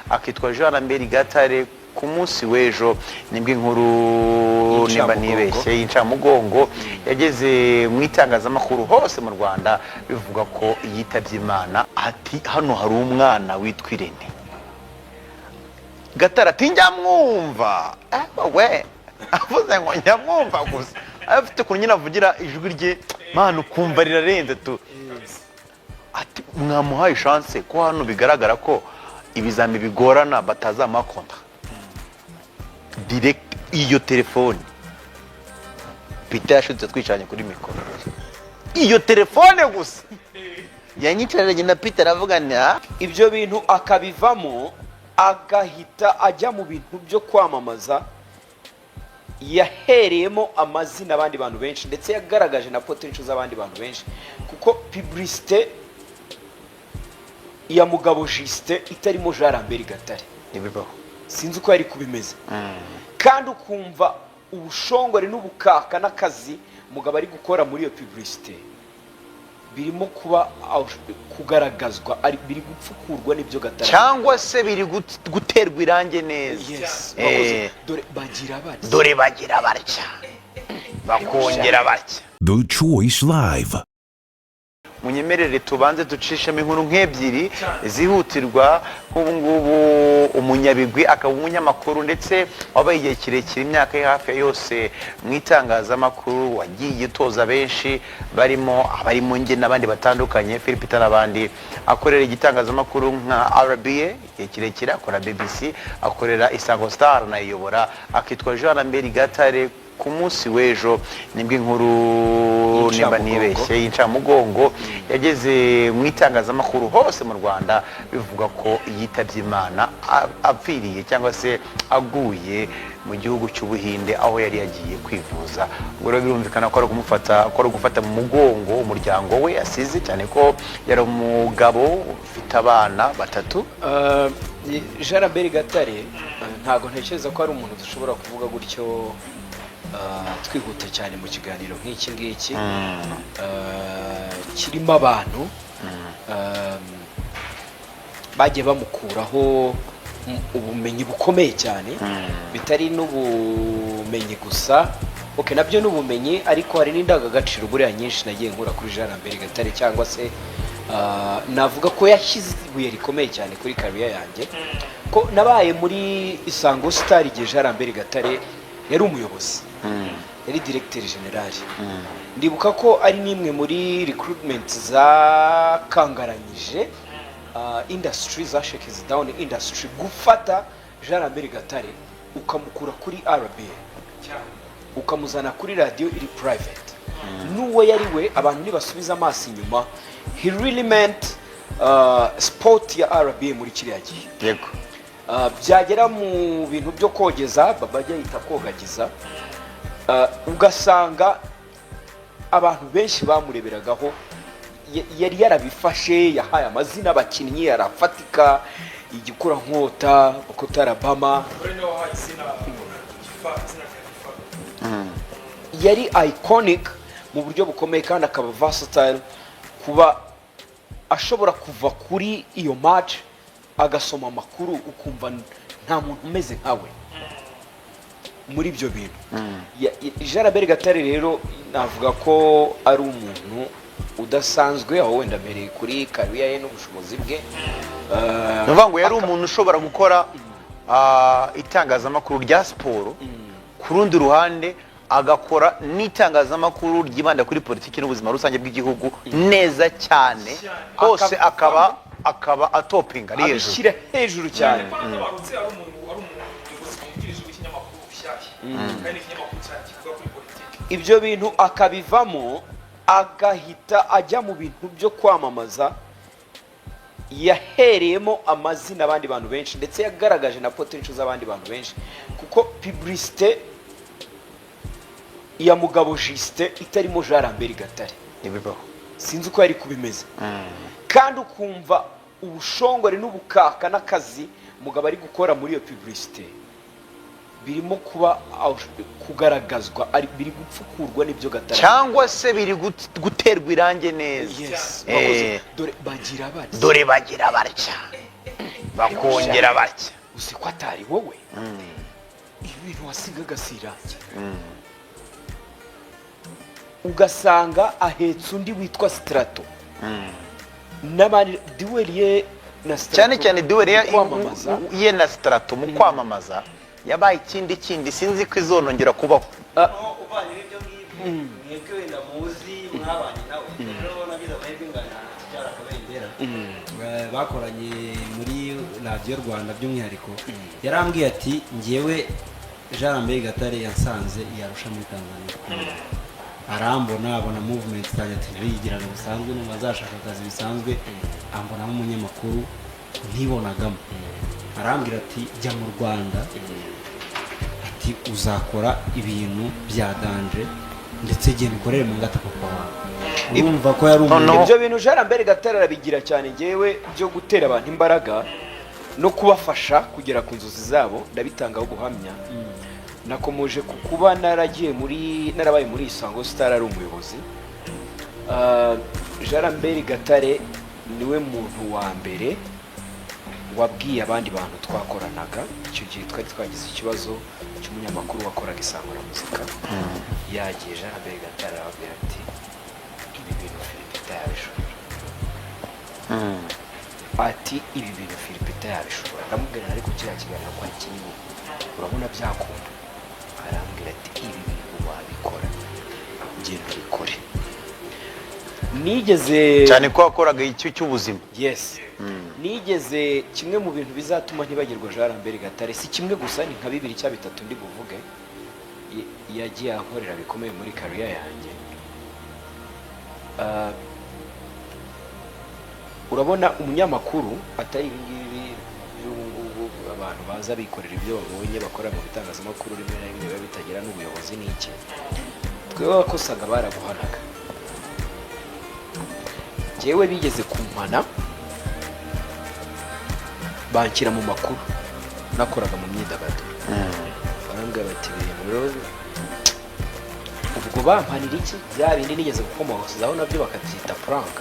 Akitwa Jean Lambert Gatare. Ku munsi w'ejo nibwo inkuru, nimba Y'incamugongo. ntibeshye, y'incamugongo yageze mu itangazamakuru hose mu Rwanda, bivuga ko yitabye Imana. Ati: "Hano hari umwana witwa Irene." Gatare ati: "Njyamwumva." We avuze ngo njyamwumva gusa, afite ukuntu nyine avugira ijwi rye, mwana, ukumva rirarenze tu. Ati: "Mwamuhaye chance, ko hano bigaragara ko ibizami bigorana, batazamuha contrat direct." Iyo telefone Peter yashutse twicaranye kuri mikoro, iyo telefone gusa yanyicaranye na Peter, aravuga ni ah. Ibyo bintu akabivamo, agahita ajya mu bintu byo kwamamaza, yahereyemo amazina abandi bantu benshi, ndetse yagaragaje na potential z'abandi bantu benshi, kuko publicité ya Mugabo Justin itarimo Jean Lambert Gatare ntibibaho. Sinzi uko yari kubimeze. Kandi ukumva ubushongore n'ubukaka n'akazi Mugabo ari gukora muri iyo publicité birimo kuba kugaragazwa, biri gupfukurwa n'ibyo Gatare cyangwa se biri guterwa irangi neza. Yes, urakoze. Dore bagira batya. Dore bagira batya, bakongera batya. The Choice Live. Munyemerere tubanze ducishemo inkuru nk'ebyiri zihutirwa. Nk'ubu ngubu umunyabigwi, akaba umunyamakuru, ndetse wabaye igihe kirekire, imyaka ye hafi ya yose mu itangazamakuru, wagiye utoza benshi barimo abarimo nge n'abandi batandukanye, Philip n'abandi, akorera igitangazamakuru nka RBA igihe kirekire, akora BBC, akorera Isango Star anayiyobora, akitwa Jean Lambert Gatare. Ku munsi w'ejo nibwo inkuru, nimba Y'incamugongo. ntibeshye, y'incamugongo yageze mu itangazamakuru hose mu Rwanda, bivuga ko yitabye Imana, apfiriye cyangwa se aguye mu gihugu cy'Ubuhinde aho yari yagiye kwivuza. Ubwo rero birumvikana ko ari ukumufata, ko ari ugufata mu mugongo umuryango we yasize, cyane ko yari umugabo ufite abana batatu. Jean Lambert Gatare, ntabwo ntekereza ko ari umuntu dushobora kuvuga gutyo twihuta cyane mu kiganiro nk'iki ngiki kirimo abantu bagiye bamukuraho ubumenyi bukomeye cyane, bitari n'ubumenyi gusa. Okay, nabyo ni ubumenyi, ariko hari n'indangagaciro buriya nyinshi nagiye nkura kuri Jean Lambert Gatare, cyangwa se navuga ko yashyize ibuye rikomeye cyane kuri career yanjye, ko nabaye muri Isango Star igihe Jean Lambert Gatare yari umuyobozi, yari directeur général. Ndibuka ko ari n'imwe muri recruitment zakangaranyije industry, za shaking down industry, gufata Jean Lambert Gatare ukamukura kuri RBA ukamuzana kuri radiyo iri private. N'uwo yari we, abantu nibasubiza amaso inyuma, he really meant sport ya RBA muri kiriya gihe. Byagera mu bintu byo kogeza, baba ajya yita kogagiza, ugasanga abantu benshi bamureberagaho. Yari yarabifashe, yahaye amazina abakinnyi arafatika, Igikurankota, Kotarabama. Uri niwe wahaye izina Gifa, izina rya Gifa. Yari iconic mu buryo bukomeye, kandi akaba versatile, kuba ashobora kuva kuri iyo match agasoma amakuru, ukumva nta muntu umeze nkawe muri ibyo bintu. Jean Lambert Gatare rero navuga ko ari umuntu udasanzwe, aho wenda mbereye kuri career ye n'ubushobozi bwe. Ni ukuvuga ngo yari umuntu ushobora gukora itangazamakuru rya siporo, ku rundi ruhande agakora n'itangazamakuru ryibanda kuri politiki n'ubuzima rusange bw'igihugu neza cyane hose, akaba atopinga ari hejuru. Abishyira hejuru cyane. Ko natabarutse ari umuntu, ari umuyobozi wungirije w'ikinyamakuru Rushyashya, kandi ni ikinyamakuru cyane kivuga kuri politiki. Ibyo bintu akabivamo, agahita ajya mu bintu byo kwamamaza, yahereyemo amazina abandi bantu benshi, ndetse yagaragaje na potential z'abandi bantu benshi, kuko publicité ya Mugabo Justin itarimo Jean Lambert Gatare ntibibaho. Sinzi uko yari kubimeze. Kandi ukumva ubushongore n'ubukaka n'akazi Mugabo ari gukora muri iyo publicité birimo kuba kugaragazwa, biri gupfukurwa n'ibyo Gatare cyangwa se biri guterwa irangi neza. Yes, urakoze. Dore bagira batya. Dore bagira batya. Bakongera batya. Uzi ko atari wowe, ibi bintu wasigaga si irangi. Ugasanga ahetse undi witwa Strato n'abandi duel ye na Strato Cyane cyane duel mu kwamamaza. Ye na Strato mu kwamamaza yabaye ikindi kindi, sinzi ko izonongera kubaho. Noneho uvanye ibyo ngibyo, mwebwe wenda muzi mwabanye nawe rero, nagize amahirwe ngana cyara Kabendera. Bakoranye muri Radiyo Rwanda by'umwihariko, yarambwiye ati: "Ngewe Jean Lambert Gatare yansanze i Arusha muri Tanzania, arambona, abona movement zanjye, ati narigiraga bisanzwe, numva azashaka akazi bisanzwe, ambonamo umunyamakuru ntibonagamo. Arambwira ati: 'Jya mu Rwanda,' ati 'uzakora ibintu bya danger, ndetse genda ukorere mu ngata papa wawe.'" Urumva ko yari umuntu Noneho- Ibyo bintu Jean Lambert Gatare arabigira cyane. Ngewe byo gutera abantu imbaraga no kubafasha kugera ku nzozi zabo ndabitangaho guhamya. Nakomoje ku kuba naragiye muri, narabaye muri Isango Star, ari umuyobozi. Jean Lambert Gatare niwe muntu wa mbere wabwiye abandi bantu twakoranaga icyo gihe. Twari twagize ikibazo cy'umunyamakuru wakoraga Isango na Muzika yagiye. Jean Lambert Gatare arababwira ati: "Ibi bintu Phil Peter yabishobora." Ati: "Ibi bintu Phil Peter yabishobora." Ndamubwira: "Ariko kiriya kiganiro ko ari kinini, urabona byakunda?" Arambwira ati: "Ibi bintu wabikora, genda ubikore." Nigeze Cyane ko wakoraga icyo cy'ubuzima. Yes, nigeze, kimwe mu bintu bizatuma ntibagirwa Jean Lambert Gatare, si kimwe gusa, ni nka bibiri cyangwa bitatu ndi buvuge yagiye ankorera bikomeye muri career yanjye. Urabona umunyamakuru atari ibi ngibi by'ubu ngubu, abantu baza bikorera ibyo babonye bakora mu bitangazamakuru, rimwe na rimwe biba bitagira n'ubuyobozi n'iki. Twebwe wakosaga baraguhanaga. Njyewe bigeze kumpana, banshyira mu makuru, nakoraga mu myidagaduro. Barambwira bati: "Ibintu rero." Ubwo bampanira iki? Bya bindi nigeze gukomozaho, nabyo bakabyita prank,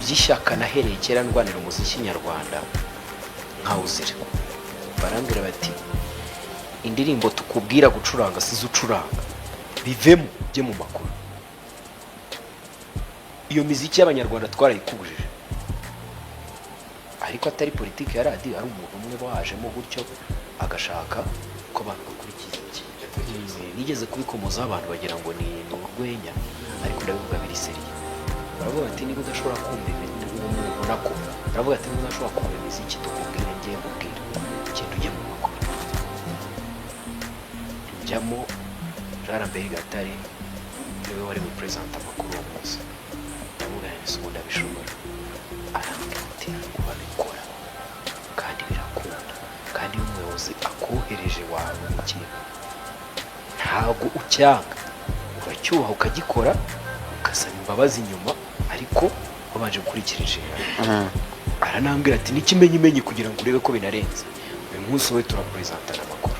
by'ishyaka nahereye kera ndwanira umuziki nyarwanda nkawuzira. Barambwira bati: "Indirimbo tukubwira gucuranga sizo ucuranga, bivemo ujye mu makuru. Iyo miziki y'abanyarwanda twarayikubujije." Ariko atari politiki ya radiyo, ari umuntu umwe wajemo gutyo agashaka ko abantu bakurikiza ikintu. Nigeze kubikomozaho, abantu bagira ngo ni urwenya, ariko ndabivuga biri sérieux. Baravuga bati: "Niba udashobora kumva uwo muntu nako," baravuga ati, "niba udashobora kumva imiziki tukubwira, ngiye nkubwira, genda ujye mu makuru." Njyamo, Jean Lambert Gatare niwe wari buperezanta amakuru uwo munsi. Ndamubwira nti: "Ubundi abishobora?" Arambwira ati: "Urabikora kandi birakunda, kandi iyo umuyobozi akohereje wawe mu kintu, ntabwo ucyanga, uracyubaha, ukagikora, ugasaba imbabazi nyuma, ariko wabanje gukurikira inshingano." Aranambwira ati: "N'ikimenyimenyi, kugira ngo urebe ko binarenze, uyu munsi wowe turaperezantana amakuru,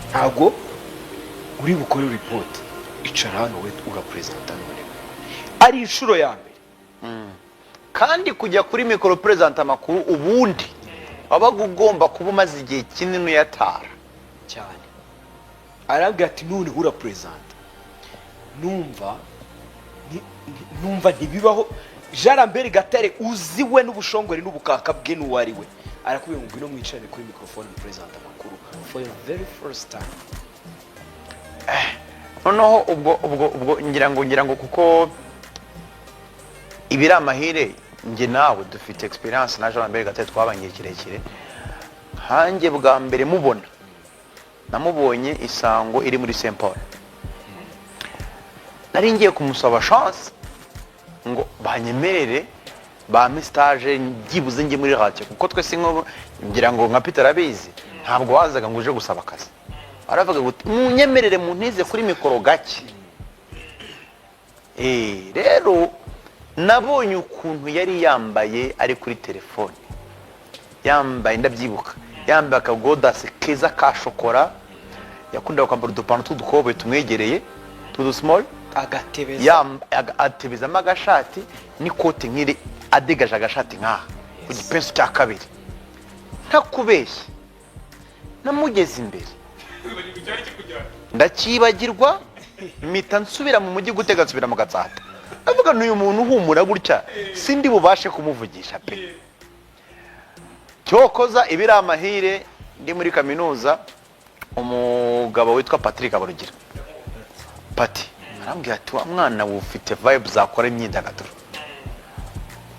ntabwo uri bukore report, icara hano, we uraperezanta." None ari inshuro ya mbere. Kandi kujya kuri mikoro perezanta amakuru, ubundi wabaga ugomba kuba umaze igihe kinini uyatara. Cyane. Arambwira ati: "Noneho uraperezanta." Numva numva ntibibaho. Jean Lambert Gatare uziwe n'ubushongore n'ubukaka bwe n'uwo ari we, arakubwira ngo: "Ngwino mwicarane kuri mikorofone muperezanta amakuru for your very first time." Noneho ubwo ngira ngo kuko ibiri amahire, njye nawe dufite experience na Jean Lambert Gatare, twabanye igihe kirekire. Nkanjye bwa mbere mubona, namubonye Isango iri muri Saint Paul. Nari ngiye kumusaba chance ngo banyemerere bampe stage, byibuze njye muri radio, kuko twese nko ngira ngo nka Peter arabizi, ntabwo wazaga ngo uje gusaba akazi, aravuga ngo: "Munyemerere muntize kuri mikoro gake." Rero nabonye ukuntu yari yambaye ari kuri telefone, yambaye, ndabyibuka, yambaye akagodasi keza ka shokora, yakundaga kwambara udupantaro tw'udukoboyi tumwegereye tw'udusimoli. Agatebeza. Atebezamo agashati n'ikoti nk'iri, adegaje agashati nk'aha ku gipesu cya kabiri. Ntakubeshye, namugeze imbere Wibagirwa icyari kikujyana. Ndakibagirwa, mpita nsubira mu mujyi gutega, nsubira mu Gatsata. Ndavuga n'uyu muntu uhumura gutya sindi bubashe kumuvugisha pe. Cyokoza ibiri amahire, ndi muri kaminuza, umugabo witwa Patrick Abarugira Pati arambwira ati: "Wa mwana we, ufite vibe zakora imyidagaduro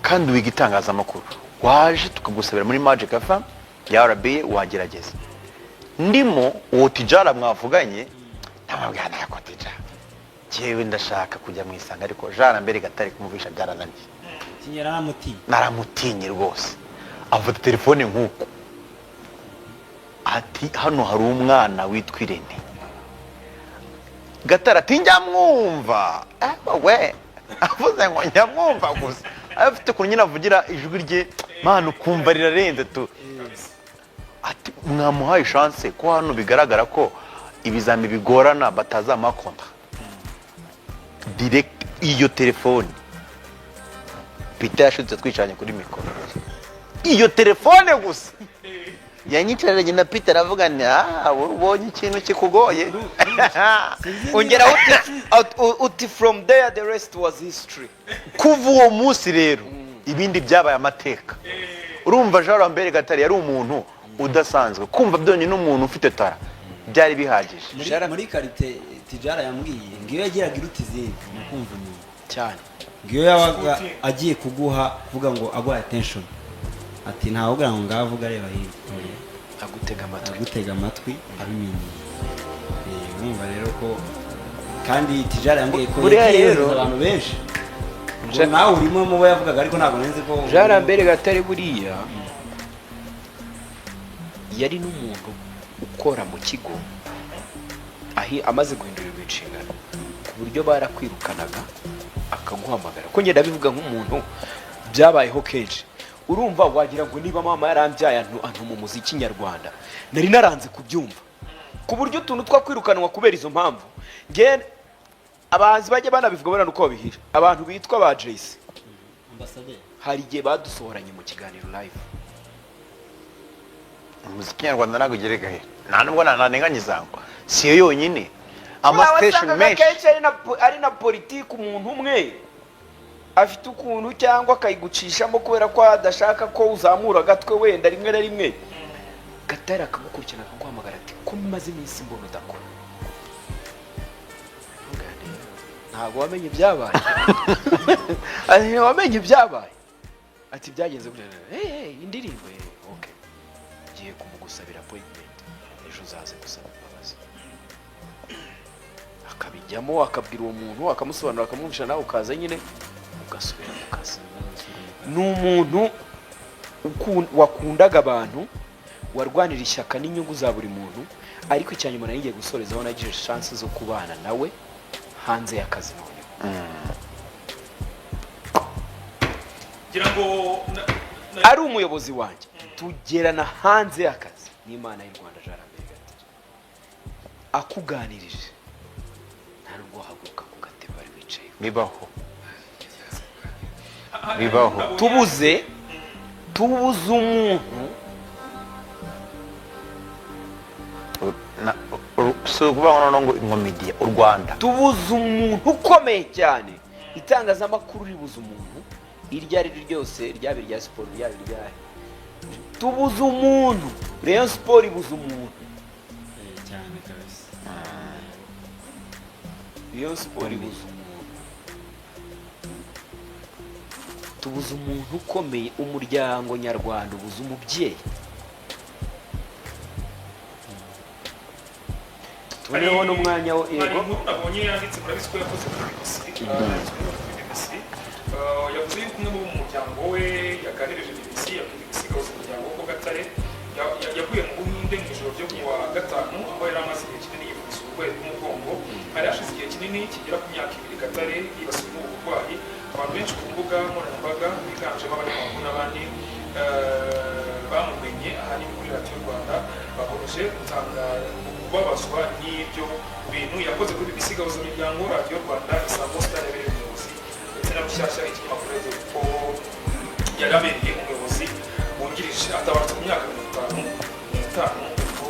kandi wiga itangazamakuru, waje tukagusabira muri Magic FM ya RBA, wagerageza." Ndimo uwo Tijara mwavuganye, ndamubwira: "Ntabwo Tijara, njyewe ndashaka kujya mu Isanga, ariko Jean mbere Gatare kumuvisha byarananiye." Kinyararamuti. Naramutinye rwose. Afata telefone nk'uku ati: "Hano hari umwana witwa Irene Gatare." Ati: "Njya mwumva." We avuze ngo njya mwumva gusa, afite ukuntu nyine avugira ijwi rye, mwana, ukumva rirarenze tu. Ati: "Mwamuhaye chance ko hano bigaragara ko ibizami bigorana, batazamuha contrat direct." Iyo telefone Peter yashutse twicaranye kuri mikoro, iyo telefone gusa yanyicaranye na Peter, aravuga ni: "Ah, ubonye ikintu kikugoye." Ongeraho uti "From there the rest was history." Kuva uwo munsi rero ibindi byabaye amateka. Urumva, Jean Lambert Gatare yari umuntu udasanzwe. Kumva byonyine umuntu ufite tara byari bihagije. Muri qualité Tijara yambwiye ngo iyo yagiraga iruta izindi ni ukumva umuntu. Cyane. Ngo iyo yabaga agiye kuguha, kuvuga ngo aguha attention, ati ntawubwira ngo ngaho avuga areba hirya. Oya. Agutega amatwi. Agutega amatwi abimenyeye. Urumva rero ko kandi Tijara yambwiye ko Buriya yagiye rero- yohereza abantu benshi, ngo nawe urimo mu bo yavugaga, ariko ntabwo nzi ko Jean Lambert Gatare buriya yari n'umuntu ukora mu kigo ahi amaze guhindurirwa inshingano, ku buryo barakwirukanaga akaguhamagara. Ko ngenda bivuga nk'umuntu byabayeho kenshi. Urumva wagira ngo niba mama yarambyaye antuma umuziki nyarwanda, nari naranze kubyumva, ku buryo utuntu two kwirukanwa kubera izo mpamvu, nge abahanzi bajya banabivuga barana uko babihisha abantu bitwa ba Jayc. Ambasaderi. Hari igihe badusohoranye mu kiganiro live. Umuziki nyarwanda ntabwo ugereka he, nta nubwo nanenganyiza ngo si yo yonyine, ama station Wasangaga menshi. Kenshi ari na politiki, umuntu umwe afite ukuntu cyangwa akayigucishamo kubera ko adashaka ko uzamura agatwe wenda rimwe na rimwe. Gatare akagukurikirana, akaguhamagara ati: "Ko maze iminsi mbona udakora?" Ntuganire. "Ntabwo wamenye ibyabaye?" Ati: "Wamenye ibyabaye?" Ati: "Byagenze gutya." "Hey, hey, indirimbo, okay, ngiye kumugusabira appointment, ejo uzaze gusaba imbabazi." Akabijyamo, akabwira uwo muntu, akamusobanurira, akamwumvisha, nawe ukaza nyine ugasubira mu kazi. Ni umuntu wakundaga abantu, warwanira ishyaka n'inyungu za buri muntu. Ariko icya nyuma nari ngiye gusorezaho, nagize chance zo kubana nawe hanze y'akazi noneho. Ngira ngo Ari umuyobozi wanjye, tugerana hanze y'akazi n'Imana y'u Rwanda. Jean Lambert Gatare akuganirije, nta nubwo wahaguruka ku gatebe wari wicayeho. Bibaho, bibaho. Tubuze umuntu. Si ukuvuga ngo noneho ngo inkomediya u Rwanda. Tubuze umuntu ukomeye cyane. Itangazamakuru ribuze umuntu iryo ari ryo ryose, ryaba irya siporo, ryaba iryahe. Tubuze umuntu. Rayon Sport ibuze umuntu. Cyane kabisa. Rayon Sport ibuze umuntu. Tubuze umuntu ukomeye. Umuryango nyarwanda ubuze umubyeyi. Tuboneho n'umwanya wo Hari yego. inkuru nabonye yanditse, murabizi ko yakoze kuri BBC, yanditswe kuri BBC. Yavuze yuko umwe mu bo mu muryango we yaganirije BBC, yabwiye BBC gahuza umuryango ko Gatare yaguye mu Buhinde mu ijoro ryo kuwa gatanu, aho yari amaze igihe kinini yivuza uburwayi bw'umugongo. Hari hashize igihe kinini kigera ku myaka 2 Gatare yibasiwe n'ubu burwayi. Abantu benshi ku mbuga nkoranyambaga biganjemo abanyamakuru n'abandi bamumenye ahanini kuri Radiyo Rwanda bakomeje gutanga kubabazwa n'ibyo bintu yakoze kuri BBC gahuza imiryango, Radiyo Rwanda, Isango Star yabereye umuyobozi, ndetse na Rushyashya, ikinyamakuru Radio ko yari abereye umuyobozi wungirije. Atabarutse ku myaka 50. n'itanu. Ubwo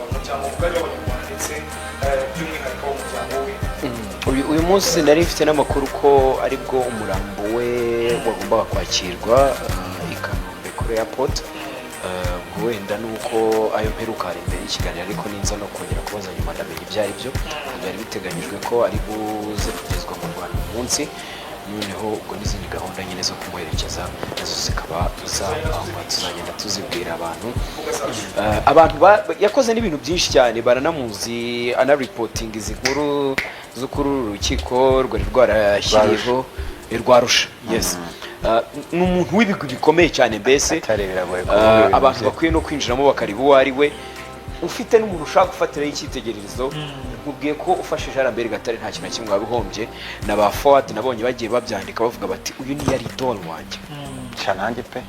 umuryango mugari w'Abanyarwanda ndetse by'umwihariko w'umuryango we. Uyu munsi nari mfite n'amakuru ko aribwo umurambo we wagombaga kwakirwa i Kanombe kuri airport. Ubwo wenda nuko ayo mperuka hari imbere y'ikiganiro, ariko ninza no kongera kubaza nyuma ndamenya ibyo ari byo. Byari biteganyijwe ko ari buze kugezwa mu Rwanda uyu munsi, noneho ubwo n'izindi gahunda nyine zo kumuherekeza nazo zikaba zapangwa, tuzagenda tuzibwira abantu. Abantu yakoze n'ibintu byinshi cyane, baranamuzi, anaripotinga izi nkuru zo kuri uru rukiko rwari rwarashyiriyeho rwa Arusha. Yes. Ni umuntu w'ibigwi bikomeye cyane mbese. Atari biragoye kuvuga ibintu abantu bye. bakwiye no kwinjiramo bakareba uwo ari we. Ufite n'umuntu ushaka gufatiraho icyitegererezo, nkubwiye ko ufashe Jean Lambert Gatare nta kintu na kimwe wabihombye. Na ba Forward nabonye bagiye babyandika bavuga bati: "Uyu ni yari idol wanjye." Sha, nanjye pe.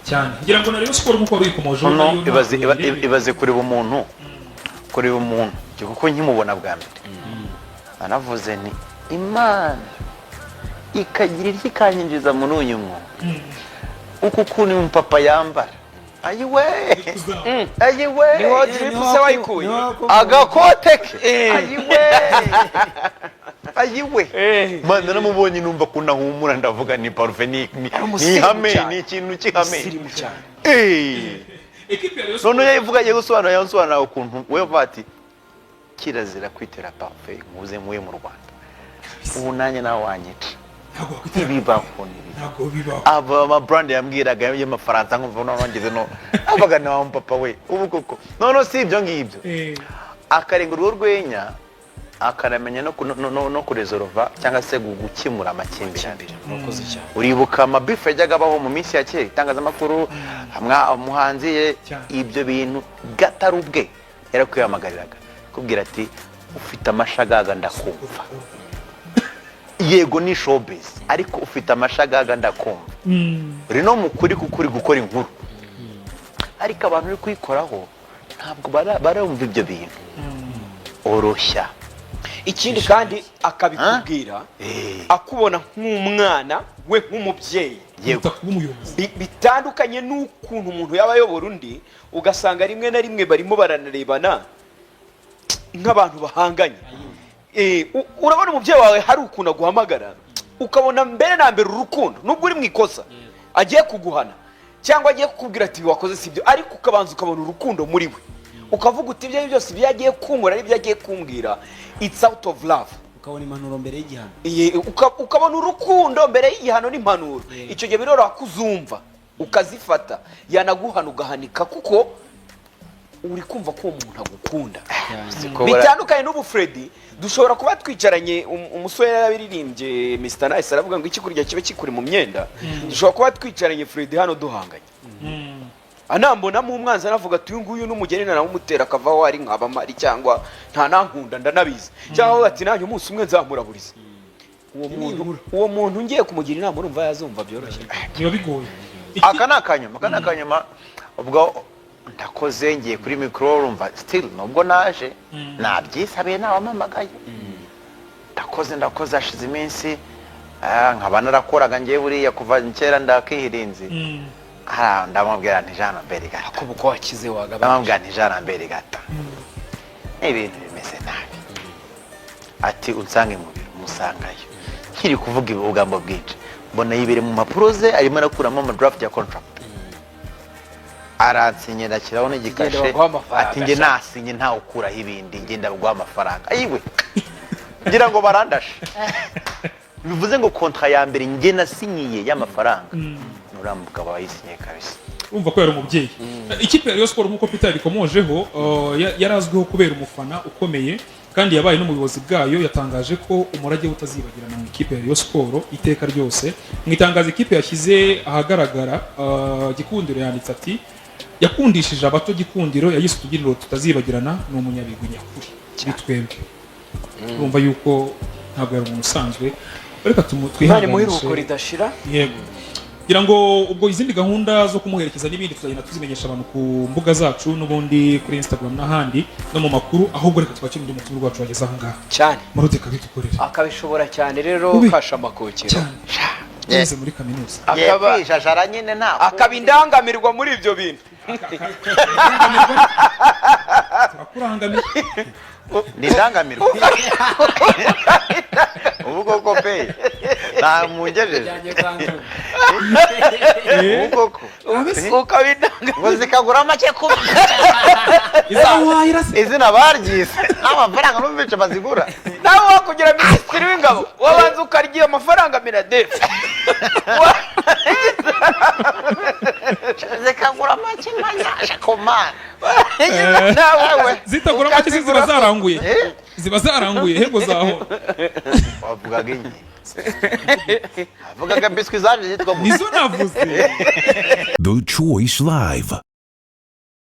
Cyane, ngira ngo na Rayon Sport nk'uko wari uyikomojeho Noneho nayo ibaze ntabwo yirebera. Ibaze kureba umuntu njye, kuko nkimubona bwa mbere anavuze nti: "Imana ikagira iryo ikanyinjiza muri uyu mwuga, uku kuntu uyu mupapa yambara, ayiwe, ayiwe!" Niho drip se wayikuye? Agakote ke, ayiwe, ayiwe! Mana, naramubonye numva ukuntu ahumura, ndavuga ni parufe, ni Umusirimu ni ihame. cyane. Ni ikintu cy'ihame. Umusirimu cyane. Ekipe ya Rayon Sport Noneho yavuga, agiye gusobanura, yasobanura ukuntu we avuga ati: "Kirazira kwitera parufe muze muwe mu Rwanda." Ubu nanjye nawe wanyica. Ntabwo wakwitera. Ntibibaho, ntibibaho. Ntabwo bibaho. Aba ama brand yambwiraga y'Amafaransa, nkumva noneho ngeze no avuga na wa papa we ubu koko. Noneho si ibyo ngibyo, akarenga urwo rwenya, akanamenya no kurezorova cyangwa se gukemura amakimbirane. Amakimbirane, murakoze cyane. Uribuka amabifu yajyaga abaho mu minsi ya kera, itangazamakuru, umuhanzi ye, Cyane. ibyo bintu Gatari ubwe yarakwihamagariraga kubwira ati: "Ufite amashagaga ndakumva, yego ni showbiz, ariko ufite amashagaga ndakumva, uri no mu kuri kuko uri gukora inkuru, ariko abantu uri kuyikoraho ntabwo barumva ibyo bintu, oroshya." Ikindi kandi akabikubwira akubona nk'umwana we, nk'umubyeyi. Yego. Kuruta kuba umuyobozi. Bitandukanye n'ukuntu umuntu yaba ayobora undi, ugasanga rimwe na rimwe barimo baranarebana nk'abantu bahanganye. Urabona umubyeyi wawe hari ukuntu aguhamagara, ukabona mbere na mbere urukundo, nubwo uri mu ikosa agiye kuguhana cyangwa agiye kukubwira ati: "Wakoze si byo," ariko ukabanza ukabona urukundo muri we, ukavuga uti: "Ibyo ari byo byose, ibyo agiye kunkora n'ibyo agiye kumbwira, it's out of love." Ukabona impanuro mbere y'igihano. Ukabona urukundo mbere y'igihano n'impanuro. Icyo gihe biroroha kuzumva ukazifata, yanaguhana ugahanika, kuko uri kumva ko uwo muntu agukunda. Siko Bitandukanye n'ubu Freddy dushobora kuba twicaranye, umusore yarabiririmbye, Mr Nice, aravuga ngo ikikurya kibe kikuri mu myenda. Dushobora kuba twicaranye Freddy hano duhanganye, anambonamo umwanzi, anavuga ati: "Uyu nguyu n'umugeni naramumutera akavaho ari nkaba mpari, cyangwa nta nankunda ndanabizi," cyangwa avuga ati: "Nanjye umunsi umwe nzamuraburiza uwo muntu." Uwo muntu ngiye kumugira inama, urumva yazumva byoroshye? Biba bigoye. Aka ni akanyuma, aka ni akanyuma. Ubwo ndakoze, ngiye kuri mikoro, urumva still nubwo naje nabyisabiye, nawamamagaye, ndakoze, ndakoze, hashize iminsi, nkaba narakoraga ngewe buriya kuva kera ndakihirinzi. Ndamubwira nti: "Jean Lambert Gata." Ako uko wakize wagabanya. Ndamubwira nti: "Jean Lambert Gata, ibintu bimeze nabi." Ati: "Unsange mu biro." Musangayo, nkiri kuvuga ubugambo bwinshi, mbona yibereye mu mpapuro ze, arimo arakuramo amadraft ya contract, aransinyira, ashyiraho n'igikashe. Genda baguhe amafaranga, Ati: "Njye sha." nasinye, ntawe ukuraho ibindi, ngenda baguha amafaranga." Ayiwe, ngira ngo barandashe. Bivuze ngo contrat ya mbere njye nasinyiye y'amafaranga nuriya mugabo wayisinyiye kabisa. Urumva ko yari umubyeyi. Ikipe ya Rayon Sport, nk'uko Peter yabikomojeho, yari azwiho kubera umufana ukomeye, kandi yabaye n'umuyobozi bwayo. Yatangaje ko umurage we utazibagirana mu ikipe ya Rayon Sport iteka ryose. Mu itangazo ikipe yashyize ahagaragara, Gikundiro yanditse ati: "Yakundishije abato Gikundiro, yayise utubyiniro tutazibagirana, ni umunyabigwi nyakuri kuri twebwe." Urumva yuko ntabwo yari umuntu usanzwe. Reka Imana imuhe iruhuko twihanganishe. ridashira. Yego, ngira ngo ubwo izindi gahunda zo kumuherekeza n'ibindi tuzagenda tuzimenyesha abantu ku mbuga zacu n'ubundi kuri Instagram n'ahandi no mu makuru. Ahubwo reka twakire undi mutumirwa wacu wageze aha ngaha. Cyane. Marode, kabitukorere. Akabishobora cyane rero. Ubi. Kasha amakokero. Cyane. Yize muri kaminuza. Kwijajara nyine nta Akaba indangamirwa muri ibyo bintu. Turakurangamiye. Ni indangamirwa ubu koko pe, nta mungejeje ubu koko. Ukaba indangamirwa. Ngo zikagura make kubi. Izawahira se? Izina baryise n'amafaranga numvise bazigura. Nawe wakugira minisitiri w'ingabo, wabanza ukarya amafaranga MINADEF. Zikagura make nkanyasha komana. Nawe Zitagura make se ziba zaranguye? Ziba zaranguye hego zaho. Wavugaga inki? Wavugaga biswi zaje zitwa Nizo navuze. The Choice Live.